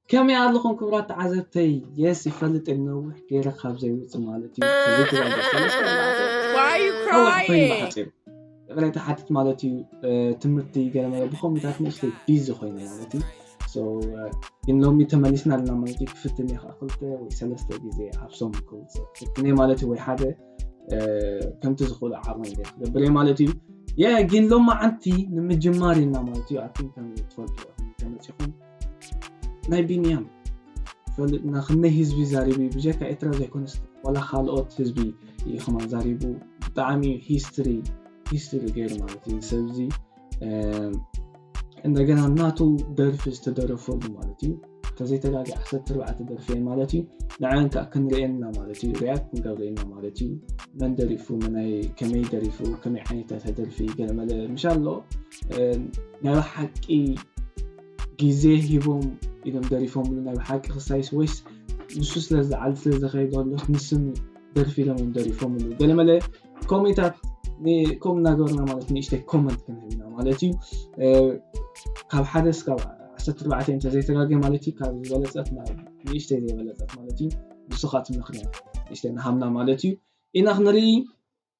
ከመይ ኣለኹም ክቡራት ተዓዘብተይ? የስ ይፈልጥ ነዊሕ ገይረ ካብ ዘይውፅእ ማለት እዩ። ስለዚ ክዛን ደስ ይላል። Why are you ሰዋሕ ኮይኑ crying? ብሓፂሩ ይቕሬታ ሓትት ማለት እዩ። እ፣ ትምህርቲ ገለመለ ብኮሚታት ንእሽተይ ቢዚ ኮይነ ማለት እዩ። So፣ እ፣ ግን ሎሚ ተመሊስና ኣለና ማለት እዩ። ክፍትን እየ ከዓ ክልተ ወይ ሰለስተ ግዜ ኣብ ሰሙን ክውፅእ ፍትነ ማለት እዩ። ወይ ሓደ እ፣ ከምቲ ዝኽእሉ ዓቕሚ ገይረ ክገብር እየ ማለት እዩ። የ ግን ሎማዓንቲ ንምጅማር ኢልና ማለት እዩ። ኣትን ከም ትፈልጡ ተመፂኹም ናይ ቢንያም ፈልጥና ክንደይ ህዝቢ ዛሪቡ እዩ። ብጀካ ኤርትራ ዘይኮነስ ዋላ ካልኦት ህዝቢ እዩ ከማን ዛሪቡ። ብጣዕሚ ሂስትሪ ሂስትሪ ገይሩ ማለት እዩ ሰብዚ። እም፣ እንደገና ናቱ ደርፊ ዝተደረፈሉ ማለት እዩ። ተዘይተጋጊ ዓሰርተ ኣርባዕተ ደርፊ እየን ማለት እዩ። ንዐን ከዓ ክንርእየን ኢና ማለት እዩ። ሪያክት ክንገብር ኢና ማለት እዩ። መን ደሪፉ፣ መናይ ከመይ ደሪፉ፣ ከመይ ዓይነታት ደርፊ ገለመለ ምሽ ኣሎ። እም፣ ናይ ብሓቂ ግዜ ሂቦም ኢሎም ደሪፎምሉ ናይ ብሓቂ ክሳይስ ወይስ ንሱ ስለ ዝዓል ስለ ዝኸይድ ኣሎ ንስም ደርፊ ኢሎም እዮም ደሪፎምሉ። ገለመለ ኮሜንታት ን-፣ ከም እናገበርና ማለት ንእሽተይ ኮመንት ክንህብ ኢና ማለት እዩ። እ፣ ካብ ሓደ እስካብ ዓሰርተ ኣርባዕተ እንተ ዘይተጋገ ማለት እዩ። ካብ ዝበለጸት ናብ ንእሽተይ ዘይበለጸት ማለት እዩ። ንሱ ከዓ እቲ ምኽንያት ንእሽተይ ንሃብና ማለት እዩ። ኢና ክንርኢ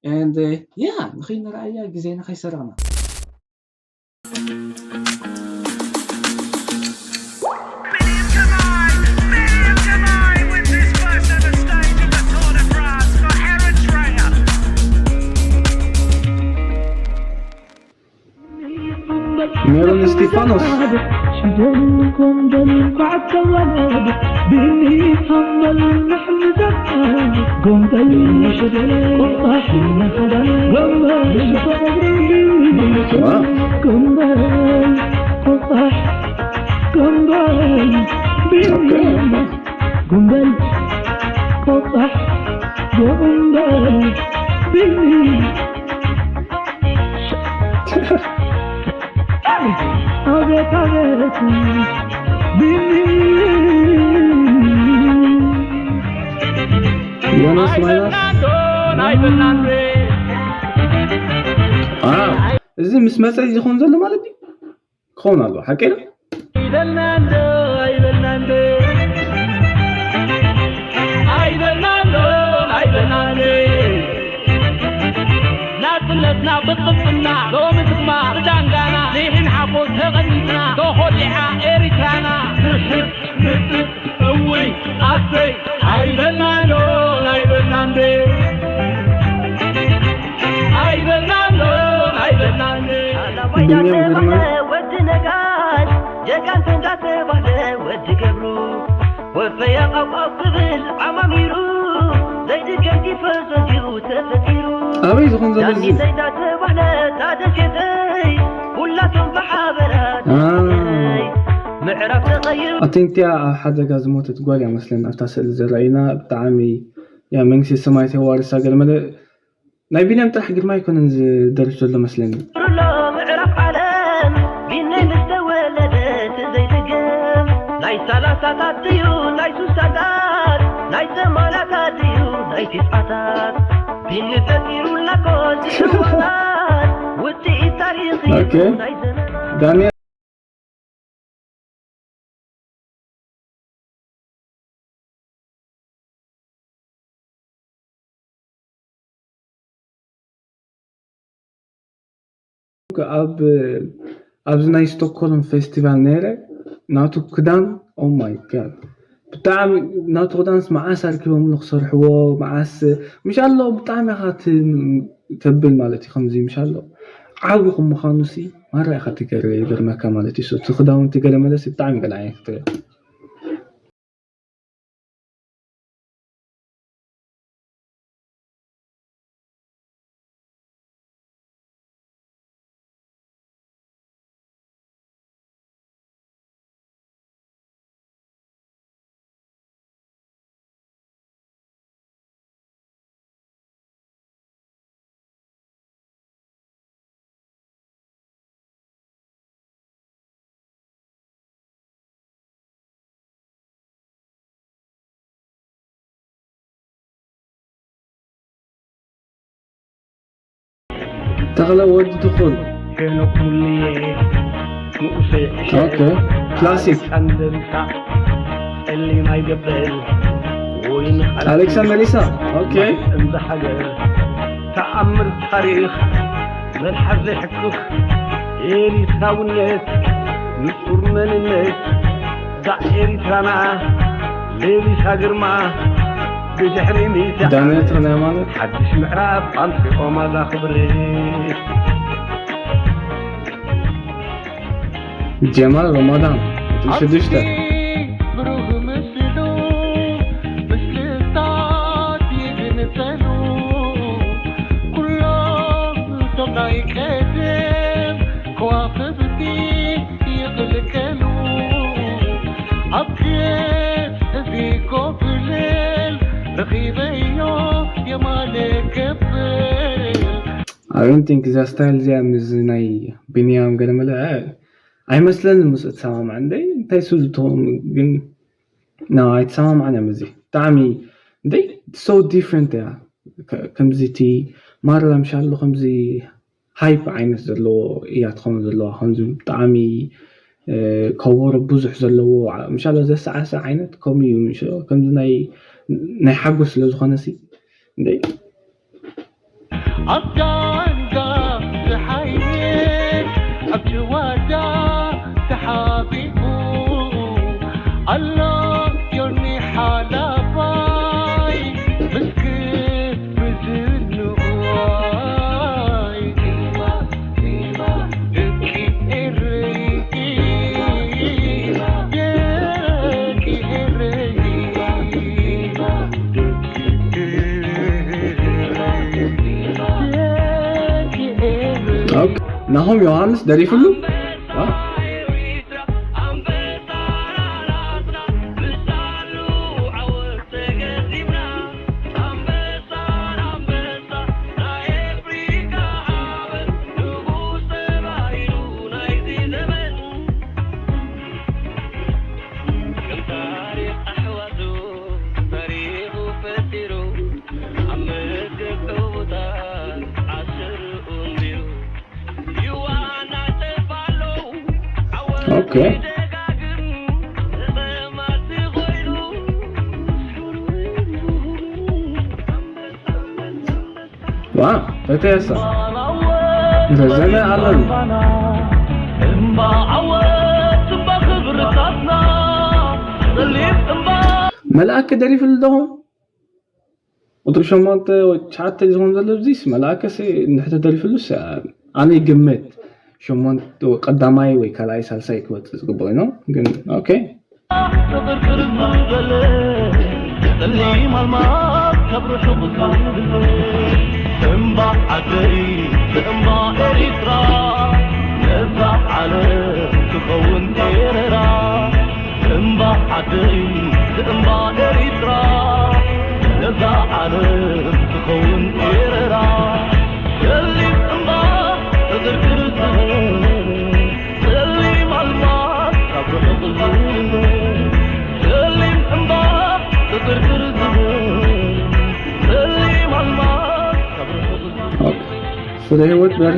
and ያ ንኸይንረኣያ ግዜና ከይሰረቕና። ሜሮን እስጢፋኖስ። ጉንበል ቆጣሕ ጉንበል ቢኒ አቤት አቤት ቢኒ ዮናስ ማይናስ። ኣይበልናን አ፣ እዚ ምስ መጸ እዩ ዝኸውን ዘሎ ማለት እዩ። ክኸውን ኣለዎ፣ ሓቂ ዶ? ኣይበልናን ዶ ኣይበልናን ዶ ኣይበልናን ዶ ኣይበልናን ዶ ናጽነትና ብቅልጽምና ሎሚ ድማ ብዳንጋና ኒሕን ሓቦ ተቐኒትና ተኾሊዓ ኤሪትራና ስሕት ምጥጥ እውይ ኣሰይ ኣይበልናን ዶ ኣይበልናን ዶ ኣይበልናን ዶ ኣይበልናን ዶ ቢንያም ግርማይ። ወዲ ነጋሽ ጀጋን እንዳተባለ ወዲ ገብሩ ወፈያ ቃቋው ክብል ዓማሚሩ ዘይድገም ቲፈዞ እንዲሁ ተፈጢሩ ኣበይ ዝኾን ዘሎ እዚ? ዳኒ ዘይዳተባለ ታደሸተይ ሁላቶም ብሓበራት አ። ምዕራፍ ተቐይሩ ኣቲ እንቲያ ኣብ ሓደጋ ዝሞተት ጓል እያ መስለን ኣብታ ስእሊ ዝረኣዩና። ብጣዕሚ ያ መንግስቲ ሰማይ ተዋርሳ። ገለመለ ናይ ቢንያም ጥራሕ ግርማ ኣይኮነን ዝደርፍ ዘሎ መስለኒ። ሩሎ ምዕራፍ ዓለም ቢነይ ምስ ተወለደት ዘይድገም ናይ ሰላሳታት ድዩ ናይ ሱሳታት ናይ ሰማንያታት ድዩ ናይ ቲስዓታት ቢኒ ፈጢሩላኮ ዝሽወራት ውፅኢት ታሪኽ እዩ ኦኬ። ናይ ዘመናት ዳንኤል ኣብ ኣብዚ ናይ ስቶክሆልም ፌስቲቫል ነይረ ናቱ ክዳን ኦማይ ጋድ ብጣዕሚ ናቱ ክዳንስ መዓስ ኣርኪቦምሉ ክሰርሕዎ መዓስ ምሽ ኣሎ ብጣዕሚ ኢኻ ት- ተብል ማለት እዩ ከምዚ ምሽ ኣሎ ዓቢ ከም ምዃኑ ሲ ማራ ኢኻ ትገር ይገርመካ ማለት እዩ እቲ ክዳውንቲ ገለ መለስ ብጣዕሚ ገለ ዓይነት ክትሪኦ ተኽለ ወዲ ትኹል ኦኬ ክላሲክ ማይ ገበል ወይ ንቓል ኣሌክሳ መሊሳ። ኦኬ። እንዛ ሃገር ተኣምር ታሪኽ መልሓስ ዘይሕክኽ ኤሪትራውነት ንጹር መንነት ዛ ኤሪትራና ሌሊሳ ግርማ ብድሕሪ ሚእቲ ዳንኤል ተኽለሃይማኖት። ሓድሽ ምዕራፍ ኣምፂኦም ኣዛ ክብሪ ጀማል ረማዳን። ሽዱሽተ። ብሩህ ምስሉ ምስልታት ይግንጸሉ ኩሎም እቶም ናይ ቀደም ከዋኽብቲ ይቕልቀሉ ኣብ ገጽ እዚ ኮብልል ረኺበዮ የማነ ከብል I don't think እዛ ስታይል እዚኣ ምስ ናይ ቢንያም ገለመለ ኣይመስለንን ምስ እትሰማማዕ እንደ እንታይ ስሉ ትኸውን ግን ና ኣይተሰማማዕን እዮም እዚ ብጣዕሚ እንደ so different እያ ከምዚ እቲ ማርላ ምሻሎ ከምዚ ሃይፕ ዓይነት ዘለዎ እያ ትኸውን ዘለዋ ከምዚ ብጣዕሚ ከበሮ ብዙሕ ዘለዎ ምሻሎ ዘሰዓሰ ዓይነት ከምኡ እዩ ከምዚ ናይ ናይ ሓጎስ ስለ ዝኾነ ሲ እንደ ኣብ ዳንጋ ዝሓይሽ ኣብ ጭዋዳ ተሓቢኡ ኣሎ ዮኒ ሓላፋይ ምስክር ብዝንኡዋይ ደቂ ኤረይ ደቂ ኤረይ ናሆም ዮሃንስ ደሪፍሉ ፈተየሳ ረዘነ ኣለን እምባ ዓወት እምባ ክብርታትና ጸሊም እምባ መልኣክ ደሪፍሉ ዶኹም ቁፅሪ ሸሞንተ ወይ ትሽዓተ ዝኸውን ዘሎ እዚስ መልኣከ ንሕተ ደሪፍሉስ ኣነ ይግምት ሸሞንተ ቀዳማይ ወይ ካልኣይ ሳልሳይ ክወፅእ ዝግብኦ ዩ ግን ኦኬ ጥቕርጥር ዝበለ ጸሊም ኣልማዝ ካብ ርሑቕ ዝብል እምባ ዓደይ እምባ ኤሪትራ ነዛ ዓለም ትኸውን ኤረራ እምባ ዓደይ እምባ ኤሪትራ ነዛ ዓለም ትኸውን ኤረራ ጸሊም እምባ ጥቕርጥር ዝበለ ጸሊም ኣልማዝ ካብ ርሑቕ ዝብል ጸሊም እምባ ጥቕርጥር ዝብል ጸሊም ኣልማዝ ካብ ርሑቕ ዝብል ስለ ህይወት በሪ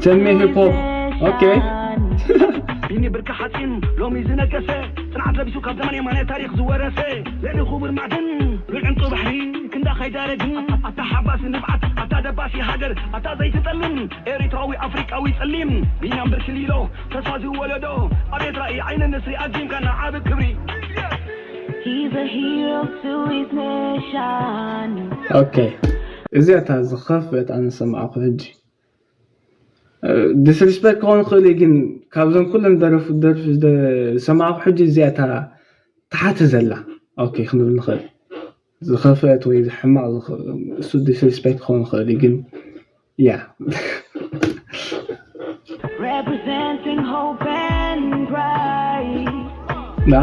ተሜ ሂፕ ሆፕ ኦኬ ቢኒ ብርካ ሓፂን ሎሚ ዝነገሰ ፅንዓት ለቢሱ ካብ ዘመን የማነ ታሪክ ዝወረሰ ለኒ ክቡር ማዕድን ሉል ዕንቁ ባሕሪ ክንዳ ከይዳረግን ኣታ ሓባሲ ንብዓት ኣታ ደባሲ ሃገር ኣታ ዘይትጠልም ኤሪትራዊ ኣፍሪቃዊ ፀሊም ቢንያም ብርክ ሊሎ ተስፋ ዝወለዶ ኣቤት ራእይ ዓይኒ ንስሪ ኣዚምካ ንዓቢ ክብሪ He's a hero to his nation. ኦኬ እዚኣ እታ ዝኸፍአት ኣነ ሰማዕኩ ሕጂ disrespect ክኸውን ይኽእል እዩ፣ ግን ካብዞም ኩለን ደረፉ ደርፊ ዝደ- ዝሰማዕኩ ሕጂ እዚኣ እታ ተሓተ ዘላ ኦኬ ክንብል ንኽእል። ዝኸፍአት ወይ ሕማቕ ዝኸ- እሱ disrespect ክኸውን ይኽእል እዩ፣ ግን ያ Representing hope and pride. ዳ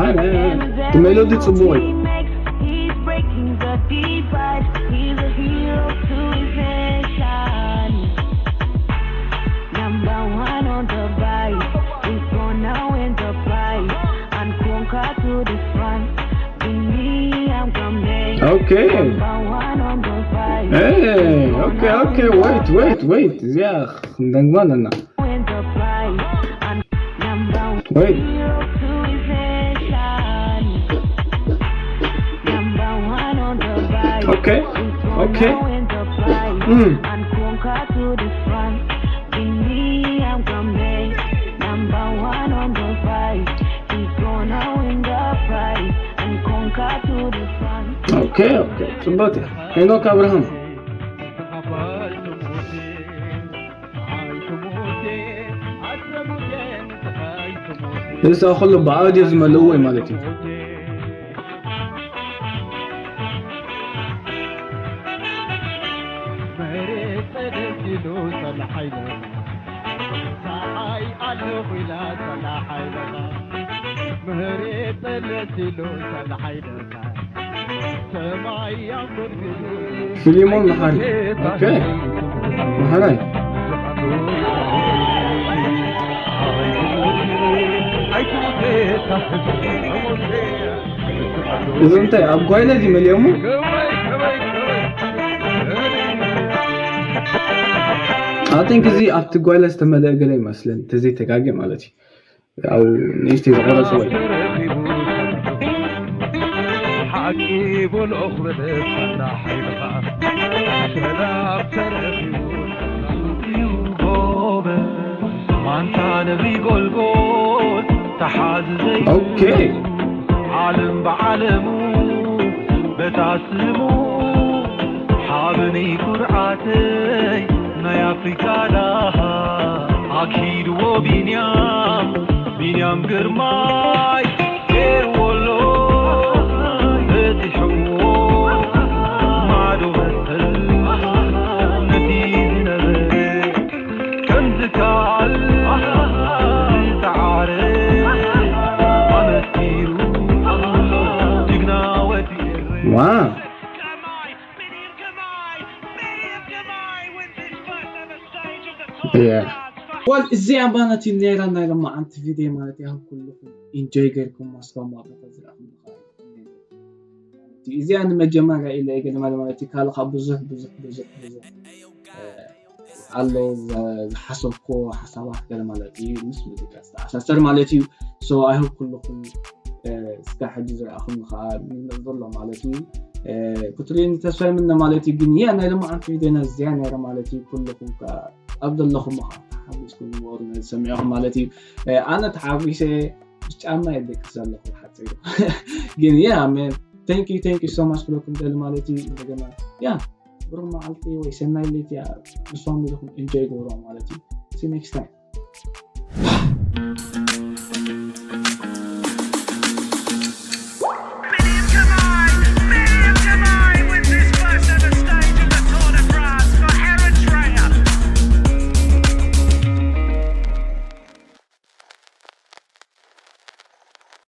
እቲ ሜሎዲ ጽቡቕ እዩ። He makes, he's breaking the divide. He's a hero to his nation. Number one on the bike. He's gonna win the fight and conquer to the front. Bring me, I'm coming. Okay. Number one on the bike. Hey, okay, okay, wait, wait, wait. እዚኣ ክንደግማ ኣለና። Win the fight and number one. Wait. Hero to his nation. Number one on the bike. Okay, okay. Win the fight Mm. and conquer to the front. In me, I'm coming. Number one on the fight. He's gonna win the fight and conquer to the front. Okay, okay. ጽቡቅ እዩ። ሄኖክ ኣብርሃም። እዚ ኩሉ ብኣውዲዮ ዝመልእዎ እዩ ማለት እዩ። መሬት ጸደት ኢሉ ጸላሓይ ለኻ ሰዓይ ኣለኹ ኢላ ጸላሓይ ለኻ መሬት ጸደት ኢሉ ጸላሓይ ለኻ ሰማይ ያንጎድጉዱ ፊሊሞን መሓሪ። ኦኬ። መሓራይ። እዚ እንታይ ኣብ ጓይለ ድዩ መሊኦሞ? I think እዚ ኣብቲ ጓይለ ዝተመልአ ገለ ይመስለኒ፣ ተዘይተጋግየ ማለት እዩ። ያው ንእሽተይ ዝቆረጽዎ እዩ። ሓቂ በልኦ ክበለ ሰላሕ ኢልኻ ሰላም ተረኺቡ እዩ ጎበዝ ማንታ ነብሪ ጎልጎል ተሓዚ ኦኬ። ዓለም ብዓለሙ በታ ስሙ ሓበነይ ኩርዓተይ ናይ ኣፍሪካ ዳሃ ኣኪድዎ ቢንያም ቢንያም ግርማይ ገይርዎ ኣሎ በጢሕዎ ማዕዶ መስቀል ነቲ ዝነበረ ከም ዝከኣል ዝፀዓረ ኣመስኪሩ ጅግና ወዲ ኤረይ ዋው። Yeah. ዋል እዚኣ ማለት እዩ ነይራ ናይ ሎማዓንቲ ቪድዮ ማለት እዩ። ኣብ ኩልኹም ኢንጆይ ገይርኩም ማስታወ ማቀታ ዝረኣኹም እዚኣ ንመጀመርያ ኢለ ገለ ማለት ማለት እዩ። ካልእ ካብ ብዙሕ ብዙሕ ብዙሕ ብዙሕ ኣሎ ዝሓሰብኮ ሓሳባት ገለ ማለት እዩ ምስ ሙዚቃ ዝተኣሳሰር ማለት እዩ። So I hope ኩልኹም እስካ ሕጂ ዝረኣኹም ከዓ ዘሎ ማለት እዩ። ቁፅሪ ተስፋ ይምነ ማለት እዩ። ግን ያ ናይ ሎማዓንቲ ቪድዮና እዚኣ ነይራ ማለት እዩ። ኩልኹም ከዓ ኣብ ዘለኹም ከዓ ተሓጒስኩም ዝበሩ ነዚ ሰሚዕኹም ማለት እዩ። ኣነ ተሓጒሰ ምስ ጫማ የደቅስ ዘለኹ ሓፂሩ ግን ያ man thank you thank you so much ክለኩም ደሊ ማለት እዩ። እንደገና ያ ብሩኽ መዓልቲ ወይ ሰናይ ለይቲ ያ ንሶም ኢልኩም ኢንጆይ ግበሮ ማለት እዩ። See you next time.